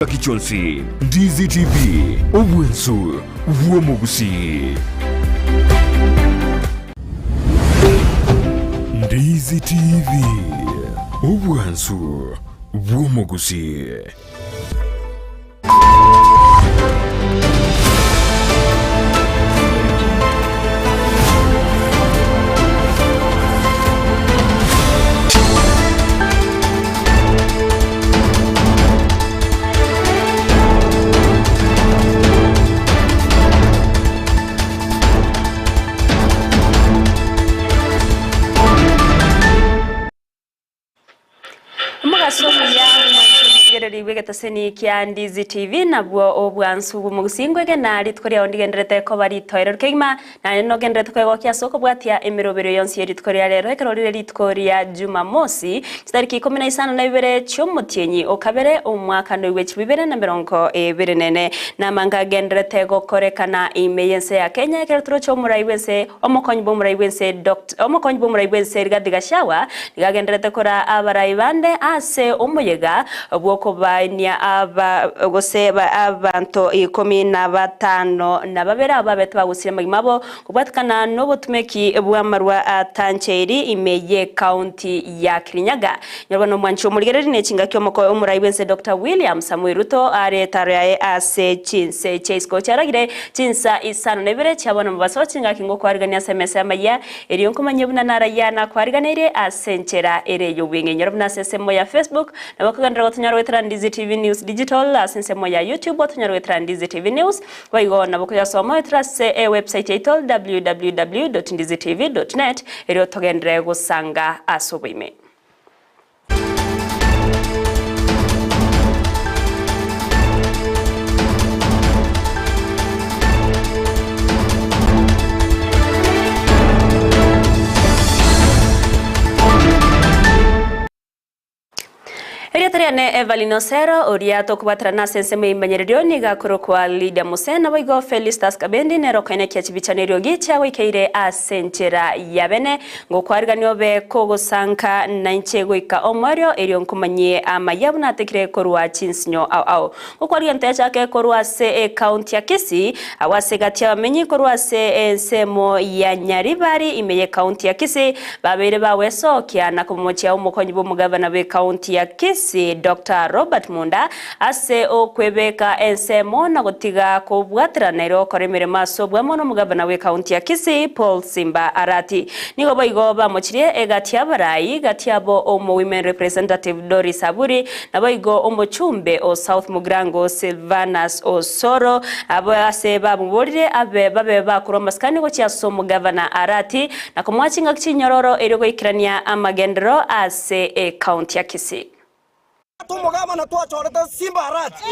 Chingaki chionsi, Ndizi TV, obwensu bw'omogusii. Ndizi TV, obwansu bw'omogusii. Omogaso omuya omwanche omorigereria bw'egetaseni kia Ndizi TV nabwo obwansu bw'omogusii ngwegena rituko riao ndigenderete koba ritoereru kegima Naende nogenderete kwegokia ase okobwatia emeroberio yonsi ye rituko ria rero, ekero rire rituko ria Jumamosi, chitariki ikomi na isano na ibere chi'omotienyi o kabere, omwaka noigwe chilifu ibere na emerongo ebere na ene. Namanga agenderete gokorekana ime y'ense ya Kenya, ekero toroche omorai bw'ense, omokonyi bw'omorai bw'ense Doctor, omokonyi bw'omorai bw'ense Rigathi Gachagua, nigo agenderete koraa abarai bande ase omoyega bw'okobainia aba gose abanto ikomi na batano na babere abwo babete bagosiria amagima abo kobwatekana nobotumeki bw'amarwa atancheiri ime y'ecounty ya Kirinyaga. Nyarwa nomwanchi omorigereria ne chingaki omoko omorai bwense Doctor William Samoei Ruto are etaro yaye ase chinse chia isiko chiaragire chinsa isano na ibere chia bono mobaso chingaki ngokwarigania ase emesa y'amayia Erio nkomanye buna narayia nakwariganeirie ase enchera ere y'obweng'enyoro buna ase ensemo ya Facebook, nabo okogenderera gotonyora goetera Ndizi TV News Digital, ase ensemo ya YouTube otonyore goetera Ndizi TV News, boigo nabo okoyasoma goetera ase ewebsite yaito www.ndizitv.net erio togenderere gosanga ase oboime. Erieta riane Evelyn Osero, oria tokobwaterana ase ensemo y'ebimanyererio nigo akorokwa Lydia Mose, naboigo Felistus Kabendi nere okoenekia chibicha na eriogi chiagoikeire ase enchera ya bene. Ngokwarigania obe kogosanka nainche goika omoerio, erio nkomanyie amayia buna atekire korwa chinsinyo ao ao. Ngokwarigania ntayachake korwa ase ecounty ya Kisii, agwo ase egati y'abamenyi korwa ase ensemo ya Nyaribari ime y'ecounty ya Kisii, babeire bagwesokia na komomochia omokonyi bw'omogavana bw'ecounty ya Kisii Doctor Robert Munda ase okwebeka ensemo na gotiga kobwaterana ere okora emeremo ase obwamo nomogavana bw'ecounty ya Kisii Paul Simba Arati. Nigo boigo bamochirie egati y'abarai gati abo omo Women Representative Doris Aburi naboigo omochumbe o South Mugirango Silvanus Osoro abo ase bamoborire abe babe bakorwa amasikani gochia ase omogavana Arati na komoa chingaki chinyororo erio goikerania amagenderero ase ecounty ya Kisii. Omogabana twachorete Simba Arati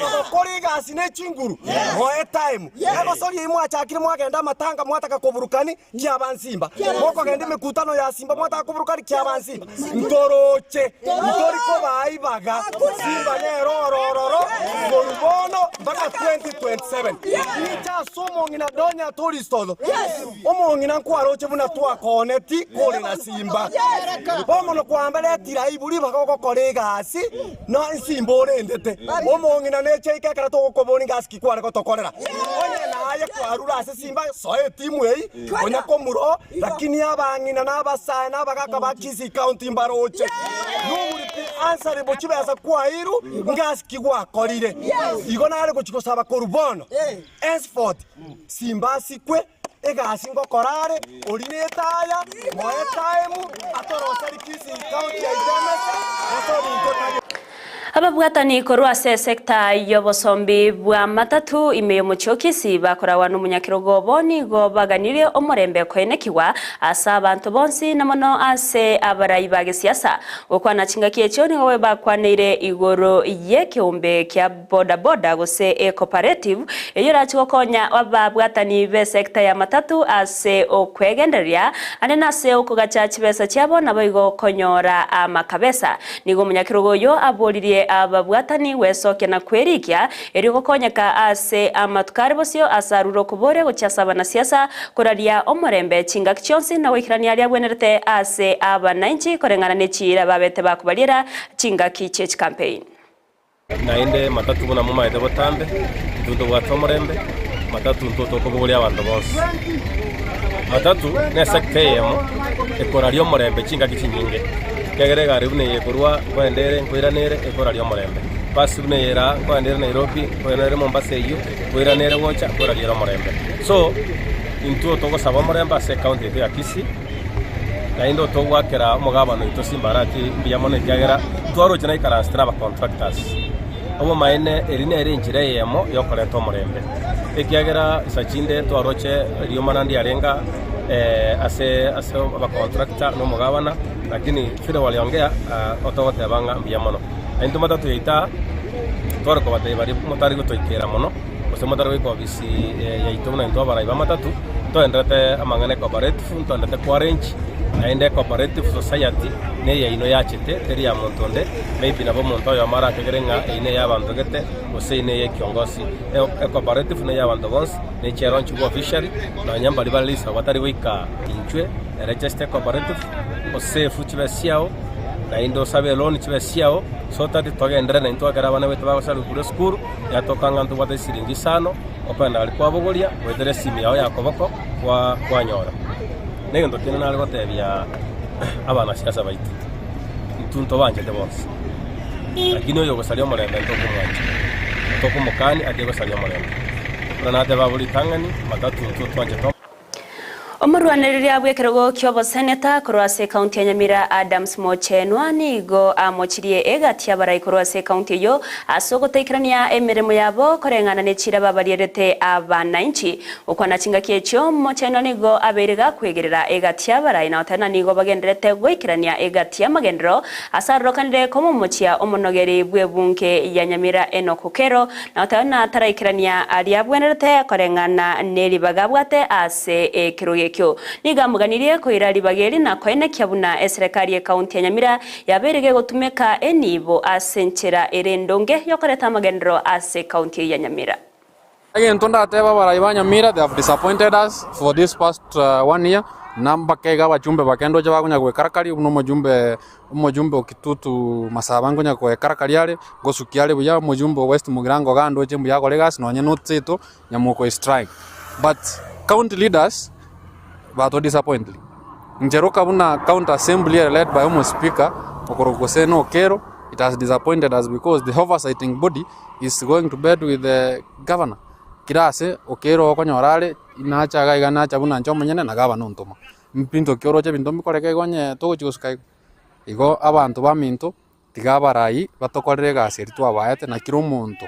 ogokora egasi ne chinguru moe time egosori eyio mwachakire mwagenda amatanga mwataka koburukani kiaba nsimba mokogenda emekutano ya simba mwataka koburukani kiaba nsimba ntoroche ntori kobaa ibaga simba nere orororo korwa bono mpaka 2027 inche ase omong'ina Donya Toristodo Omong'ina nkwaroche buna twakooneti kore na simba. Bono kwamberetire aibu ribaga ogokora egasi na nsimba orendete. Omong'ina nechaike ekero togokoboria ngasi ki kware gotokorera. Onye naye kwarure ase simba soa etimu eyio konya komura oo lakini abang'ina na abasae na abagaka ba Kisii County mbaroche. Nobori pi answerable chibesa kwairu ngasi ki gwakorire. Igo nare gochi gosaba korwa bono henceforth simba asikwe Egasi ngokora are, oria netaya, moe time, atoroserie Kisii County yaito emese, gose orinto tari. Ababwatani korwa ase esecta y'obosombi bw'amatatu ime y'omochie o Kisii bakoragwa nomonyakerogo obo nigo baganirie omorembe koenekigwa ase abanto bonsi na mono ase abarai ba gesiasa. Gokwana chingaki echio nigo bakwaneire igoro y'ekeombe kia boda boda gose e-cooperative eyio erache gokonya ababwatani b'esecta ya matatu ase okwegendereria ande nase okogacha chibesa chiabo naboigo konyora amakabesa. Nigo omonyakerogo oyo aboririe ababwatani gwesokia na kwerikia erio gokonyeka ase amatuko are bosio ase arure okoboria gochia ase abanasiasa koraria omorembe chingaki chionsi na goikerania aria agwenerete ase abanainchi koreng'ana ne chiira babete bakobariera chingaki chie chikampeini. Naende matatu buna momaete botambe, intwe ntobwate omorembe, matatu intwe tokobogoria abanto bonsi. Matatu nesector eyemo ekoraria omorembe chingaki chinyinge, ekiagera egari buna eye ekorwa nkoenda ere nkoirana ere ekoraria omorembe. Bus buna eye ere aa nkoenda ere Nairobi, nkoirana ere Mombasa eyio, nkoirana ere gocha nkoraria ere omorembe. So, intwe togosaba omorembe ase ecounty yaito ya Kisii, naende otogoakera omogabana oito Simba Arati mbuya mono ekiagera twaroche naikaransete na abacontractors. Obomaene eri nere enchera eyemo yokoreta omorembe, ekiagera nsa chinde twaroche riomana ndiarenge aa ase ase abacontractor na omogabana, lakini vile waliongea otogoteba ng'a mbuya mono. Naintwe matatu yaito aa, tware kobatebia baria motari gotoikera mono, gose motari goika ofisi yaito buna intwe abarai b'amatatu, Ntoenderete amang'ana e cooperative, ntoenderete koarrange, naende cooperative society neyaino yachete, teri ya monto onde, maybe nabo omonto oyomo arakegere ng'a eyio neye abanto gete, gose eyio neye ekiongosi. E cooperative neye abanto bonsi, ne chiaronchigwe officially, nonya mbaria bare risabu batari goika inchwe, eregister cooperative, osave chibesa chiao, naende osabe eloan chibesa chiao, so that togenderere naintwe ekero abana baito bagosarigwa korwa esukuru, yatoka ng'a ntobwate chisiringi isano. Okogenda aria kwabogoria, goetera esimi yao ya koboko kwanyora. Negento kende nare gotebia abanasiasa baito, intwe ntobanchete bonsi, lakini oyogosaria omorembe ntokomwancha, ntokomokania atige gosaria omorembe. Buna nateba abwo ritang'ani, matatu intwe twanchete. Omorwanereria bw'ekerogo ki'oboseneta korwa ase ekaunti ya Nyamira Adams Mochenwa nigo amochirie egati y'abarai korwa ase ekaunti eyio ase ogotaikerania emeremo yabo koreng'ana ne chiira babarierete abanainchi. Gokwana chingaki echio, Mochenwa nigo abeire gakwegerera egati y'abarai na goteba nigo bagendererete goikerania egati y'amagenderero ase arorokanire komomochia omonogeri bw'ebunge ya Nyamira Enock Okero Na goteba ng'a taraikerania aria abwenerete koreng'ana ne ribaga abwate ase ekerogo ekio. Nigo amoganirie koira ribaga eri na koenekia buna eserekari y'ekaunti ya Nyamira yabeire gegotumeka enibo ase enchera ere endonge yokoreta amagenderero ase ekaunti eyio ya Nyamira. Egento ndatebe abarai ba Nyamira they have disappointed us for this past one year na mpaka iga abachumbe bake ndoche bakonya goekarakaria buna omojumbe Omojumbe o Kitutu Masaba nkonya koekarakaria are, ngosukia are buya, omojumbe o West Mugirango iga ndoche mbuya agore egasi nonye not seito, Nyamoko is trying. But county leaders bato disappointly. Inche roka buna county assembly ere led by omo speaker okorokwa gose na Okello, it has disappointed us because the oversighting body is going to bed with the governor. Kera ase Okello okonyora are, nacha iga iga nacha buna inche omonyene na gavana ontoma. Mbinto ki oroche ebinto mbikoreke igo onye togochia gosuka igo. Igo abanto baminto, tiga abarai batokorere egasi eria twabaete na kera omonto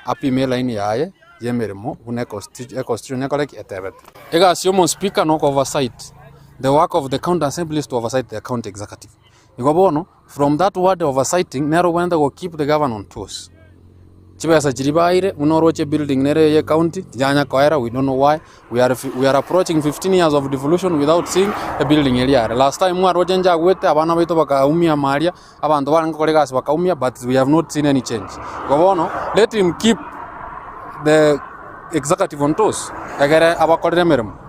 apime elaini yaye ya emeremo buna econstitution ekore ki? Etebete. Egasi ya omospeaker na oko oversight the work of the county assembly is to oversight the county executive. Igo bono From that word oversighting nere obwenerete go keep the governor on toes. Chibesa chiria baire buna oroche building nere eye county tichanya koera we don't know why we are we are approaching 15 years of devolution without seeing a building eria yare. Last time mwaroche nchagwete abana baito bakaumia amaria abanto barenge gokora egasi bakaumia but we have not seen any change. Igo bono let him keep the executive on toes egere abakorere emeremo.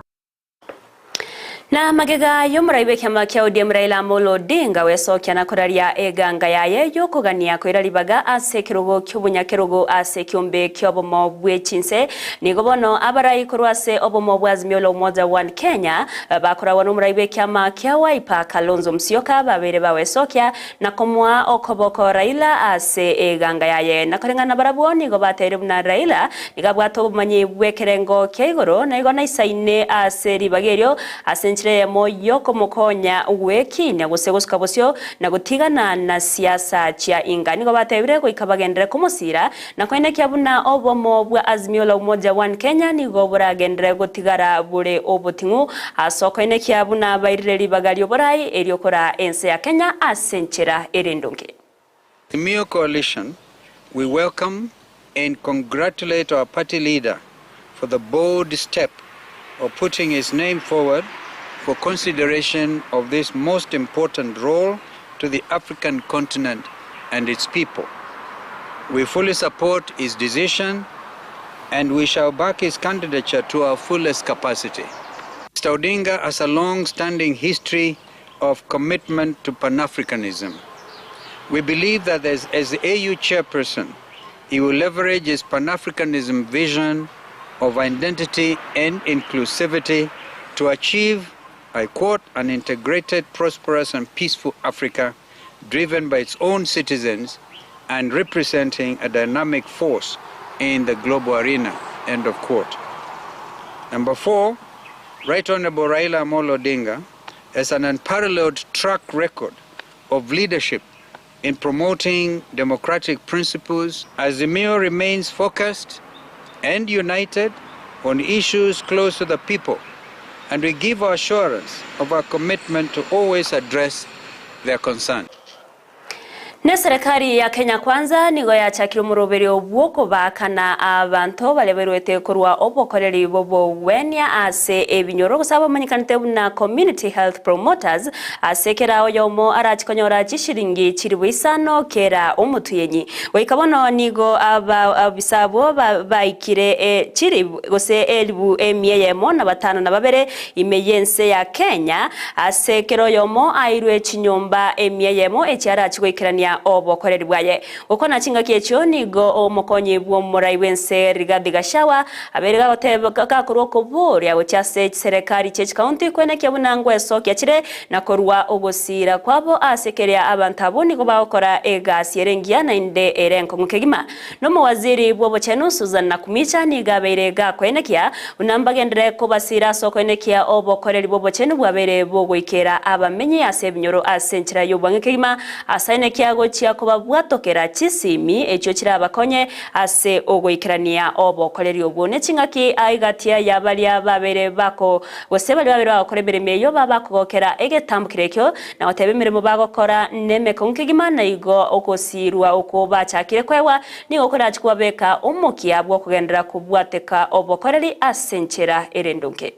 Na magega y'omorai bw'ekiama kia ODM Raila Amolo Odinga gwesokia na koraria eganga yaye y'okogania koira ribaga ase ekerogo ki'obonyakerogo ase ekiombe ki'obomo bwe chinse, nigo bono abarai korwa ase obomo bwa Azimio la Umoja One Kenya bakoragwa n'omorai bw'ekiama kia Wiper Kalonzo Musyoka babeire bagwesokia na komoa okoboko Raila ase eganga yaye. Na koreng'ana nabarabwo nigo bateire buna Raila nigo abwate obomanyi bw'ekerengo kia igoro, na igo naisaine ase ribaga erio ase enchera eyemo y'okomokonya gwekiinia gose gosuka bosio na gotigana na siasa chia inga. Nigo batebire goika bagenderere komosiira na koenekia buna obomo bwa Azimio la Umoja One Kenya nigo boragenderere gotigara bore oboting'u ase okoenekia buna bairire ribaga ri'oborai erio koraa ense ya Kenya ase enchera ere endonge. Azimio Coalition, we welcome and congratulate our party leader for the bold step of putting his name forward for consideration of this most important role to the African continent and its people. We fully support his decision and we shall back his candidature to our fullest capacity. Mr. Odinga has a long-standing history of commitment to Pan-Africanism. We believe that as, as the AU chairperson, he will leverage his Pan Africanism vision of identity and inclusivity to achieve, I quote, an integrated, prosperous, and peaceful Africa driven by its own citizens and representing a dynamic force in the global arena. End of quote. Number four, Right Honorable Raila Amolo Odinga has an unparalleled track record of leadership in promoting democratic principles. Azimio remains focused and united on issues close to the people, and we give our assurance of our commitment to always address their concerns. Ne serikali ya Kenya Kwanza nigo yachakire omoroberio bw'okobakana abanto baria bairwete korwa obokoreri bw'obogwenia ase ebinyoro gose abamanyekanete buna community health promoters ase kera oyomo arachikonyora chishiringi chiribu isano kera omotuyenyi. Goika bono nigo aba abisa abwo baikire e chiribu gose elibu emia eyemo na batano na babere ime y'ense ya Kenya ase kera oyomo airwe chinyomba emia eyemo echi arachi goikerania obokoreri bwaye. Gokwana chingaki echio nigo omokonyi bw'omorai bw'ense Rigathi Gachagua abeire gagoteba gakorwa okoboria gochia ase chiserekari chie chikaunti kwenekia buna ngwesokia chire na korua ogosira kwabo ase keria abanto abwo nigo bagokora egasi ere engiya naende ere enkong'u kegima. Nomowaziri bw'obochenu Susan Nakhumicha nigo abeire gakoenekia buna mbagenderere kobasira ase okoenekia obokoreri bw'obochenu bwabeire bogoikera abamenyi ase ebinyoro ase enchera y'obwang'e kegima ase aenekia gochia kobabwatokera chisimi echio chirabakonye ase ogoikerania obokoreri obwo. Ne ching'aki aigatia ya baria babeire bako gose baria babeire bagokora emeremo eyio babakogokera egetambokero ekio na goteba emeremo bagokora nemekong'u kegima na igo ogosiirwa okwo bachakire koegwa nigo korache kobabeka omokia bw'okogenderera kobwateka obokoreri ase enchera ere endonge.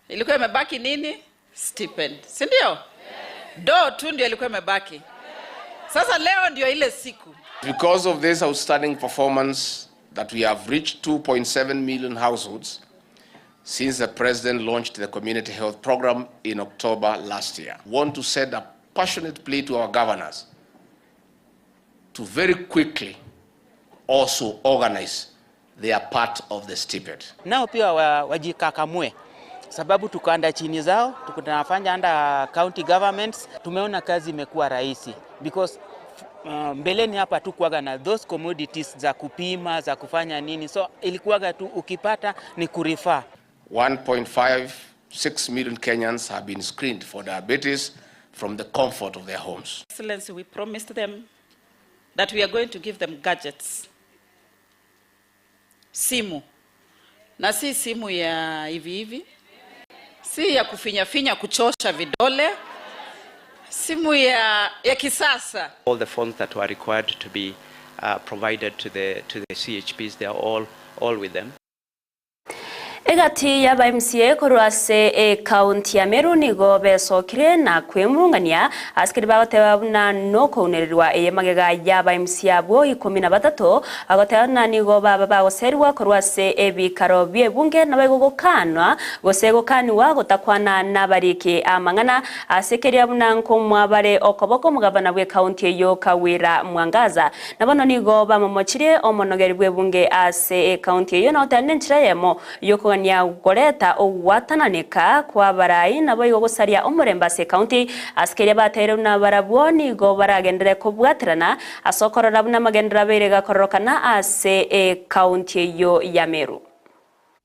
Ilikuwa imebaki nini? Stipend, si ndio? Do tu ndio ilikuwa imebaki. Sasa leo ndio ile siku. Because of this outstanding performance that we have reached 2.7 million households since the president launched the community health program in October last year. Want to send a passionate plea to our governors to very quickly also organize their part of the stipend. Nao pia wajikakamue sababu tuko under chini zao, tunafanya under county governments. Tumeona kazi imekuwa rahisi because mbeleni hapa tukuwaga na those commodities za kupima za kufanya nini, so ilikuwaga tu ukipata ni kurefer. 1.56 million Kenyans have been screened for diabetes from the comfort of their homes. Excellency, we promised them that we are going to give them gadgets. Simu. Na si simu ya hivi hivi. Si ya kufinya finya kuchosha vidole. Simu ya kisasa. All the phones that were required to be provided to the CHPs, they are all with them. Egati y'aba MCA korwa ase ekaunti ya Meru nigo besokire na kwemurungania asikeri bagoteba buna nokounererwa eye magega y'aba MCA abwo 13 agoteba buna nigo baba bagoserwa korwa ase ebikaro biebunge nabo gokanwa gose gokaniwa gotakwana n'abariki amang'ana ase keria buna nkomwabare okoboko omogabana bwe ekaunti eyo Kawira Mwangaza nabono nigo bamomochire omonogeri bwebunge ase ekaunti eyo na otari nenchera yemo yokogania koreta ogwatananeka kwa barai nabo igo gosaria omorembe ase ekaunti asikeria bateire buna barabwo nigo baragendere kobwaterana ase okorora buna amagendero abeire gakororokana ase ekaunti eyo ya Meru.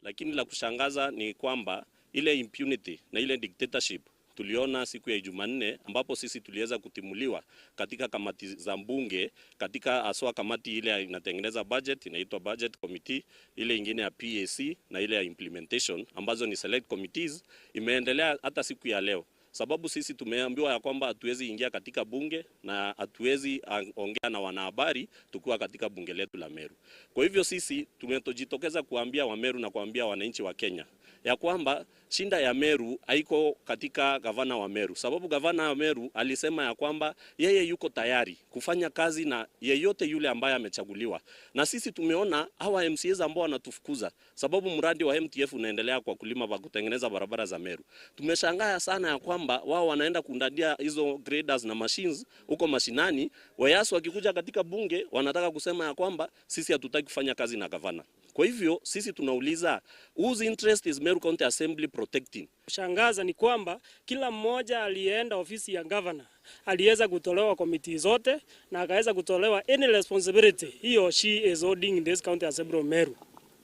Lakini la kushangaza ni kwamba ile impunity na ile dictatorship tuliona siku ya Jumanne ambapo sisi tuliweza kutimuliwa katika kamati za mbunge, katika aswa kamati ile inatengeneza budget inaitwa budget committee, ile ingine ya PAC na ile ya implementation ambazo ni select committees, imeendelea hata siku ya leo sababu sisi tumeambiwa ya kwamba hatuwezi ingia katika bunge na hatuwezi ongea na wanahabari tukiwa katika bunge letu la Meru. Kwa hivyo sisi tumejitokeza kuambia Wameru na kuambia wananchi wa Kenya ya kwamba shinda ya Meru haiko katika gavana wa Meru, sababu gavana wa Meru alisema ya kwamba yeye yuko tayari kufanya kazi na yeyote yule ambaye amechaguliwa, na sisi tumeona hawa MCAs ambao wanatufukuza sababu mradi wa MTF unaendelea kwa kulima kwa kutengeneza barabara za Meru. Tumeshangaa sana ya kwamba kwamba wao wanaenda kundadia hizo graders na machines huko mashinani, whereas wakikuja katika bunge wanataka kusema ya kwamba sisi hatutaki kufanya kazi na gavana. Kwa hivyo sisi tunauliza whose interest is Meru County Assembly protecting? Shangaza ni kwamba kila mmoja aliyeenda ofisi ya governor aliweza kutolewa komiti zote na akaweza kutolewa any responsibility he or she is holding in this county assembly of Meru.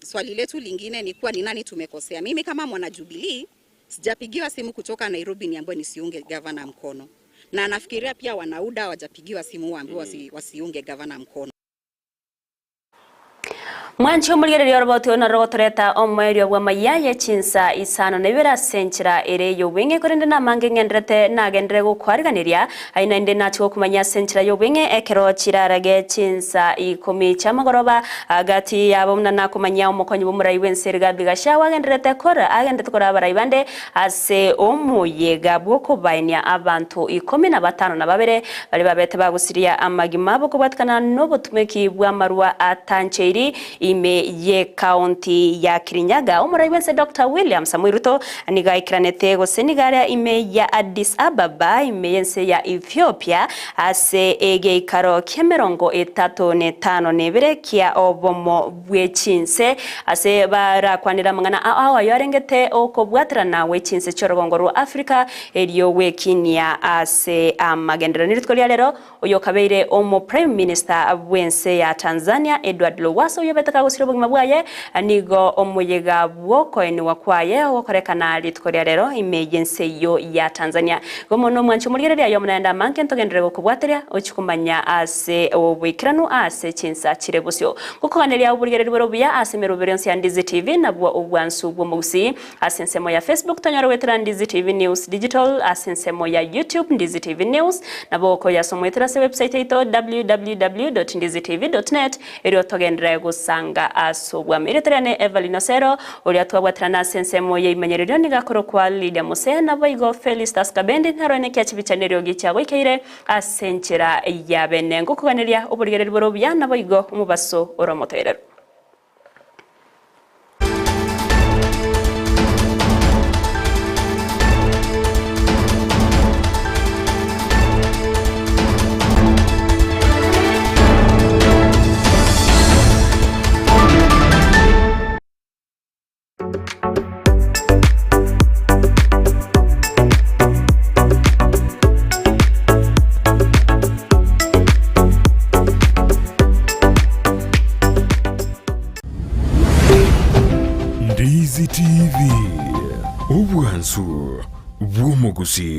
Swali letu lingine ni kuwa ni nani tumekosea. Mimi kama mwana Jubilee sijapigiwa simu kutoka Nairobi niambiwe nisiunge gavana mkono, na nafikiria pia wanauda hawajapigiwa simu waambiwe wasiunge gavana mkono. Mwanchi omorigereria oroboti oyo noro rogotoreta omoerio bwa amaiya ye chinsa isano na ibere ase enchera ere ya obweng'e korende namange ng'enderete nagendere gokwariganiria aye naende nachi gokumanya ase enchera ya obweng'e ekero chirarage chinsa ikomi chia magoroba agati yabo muna nakumanya omokonyi bwa omorai bwa ense Rigathi Gachagua agenderete kora agenderete kora abarai bande ase omoyega bwa okobainia abanto ikomi na batano na babere bari babete bagusiria amagima bokobwatikana n'obotumeki bwa amarua atancheiri ime ye county ya Kirinyaga. Omorai bwense Dr. William Samoei Ruto nigaikiranete gose nigaria ime ya Addis Ababa ime yense ya Ethiopia ase egeikaro kia emerongo etato na etano na ebere kia obomo bw'echinse ase barakwanera amang'ana ao ayo arengete okobwaterana gw'echinse chia orogongo rwa Africa erio gwekinia ase amagenderero. Nirituko ria rero oyo kabeire omo Prime Minister bwense ya Tanzania Edward Lowassa oyo beteka gosira obogima bwaye nigo omoyega bwokoeniwa kwaye ogokorekana rituko ria rero ime yense yo ya Tanzania. Gomono mwancho morigereria yo munaenda manke ntogenderere gokobwateria ochikumanya ase obwikiranu ase chinsa chire busio gokoganeria oborigereri boro buya ase merobero yonsi ya Ndizi TV nabwo obwansu bw'omogusi ase ensemo ya Facebook tonyora gwetera Ndizi TV News Digital ase ensemo ya YouTube Ndizi TV News nabo okoyasomwetera ase website yaito www.ndizitv.net erio togenderere gosanga ase obwami. Ereterane Evelyn Osero oria twabwaterana ase ensemo ya imenyererio nigakoro kwa Lydia Mose nabo igo Felistas Kabendi narone kia chibichanerio gicha goikeire ase enchera ya bene ngokoganeria oborigereri boro buya nabo igo omobaso oromotoerero. Ndizi TV, obwansu bw'omogusi.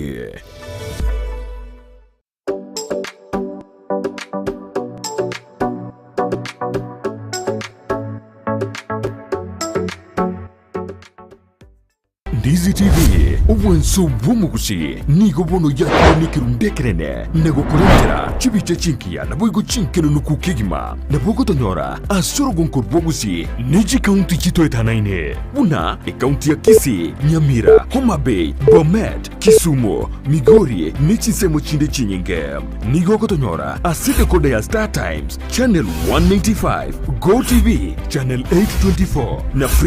Ndizi TV, obwansu bw'omogusi nigo bono yakironekerundekerene na gokorentera chibicha chinkiya nabo igo chinkenunuku kegima nabo gotonyora ase orogonko rw'ogusi nechi kaunti chitoetanaine buna ekaunti ya Kisii, Nyamira, Homa Bay, Bomet, Kisumu, Migori nechinsemo chinde chinyinge. Nigo gotonyora ase dekoda ya Star Times channel 195, Go TV channel 824 na Free.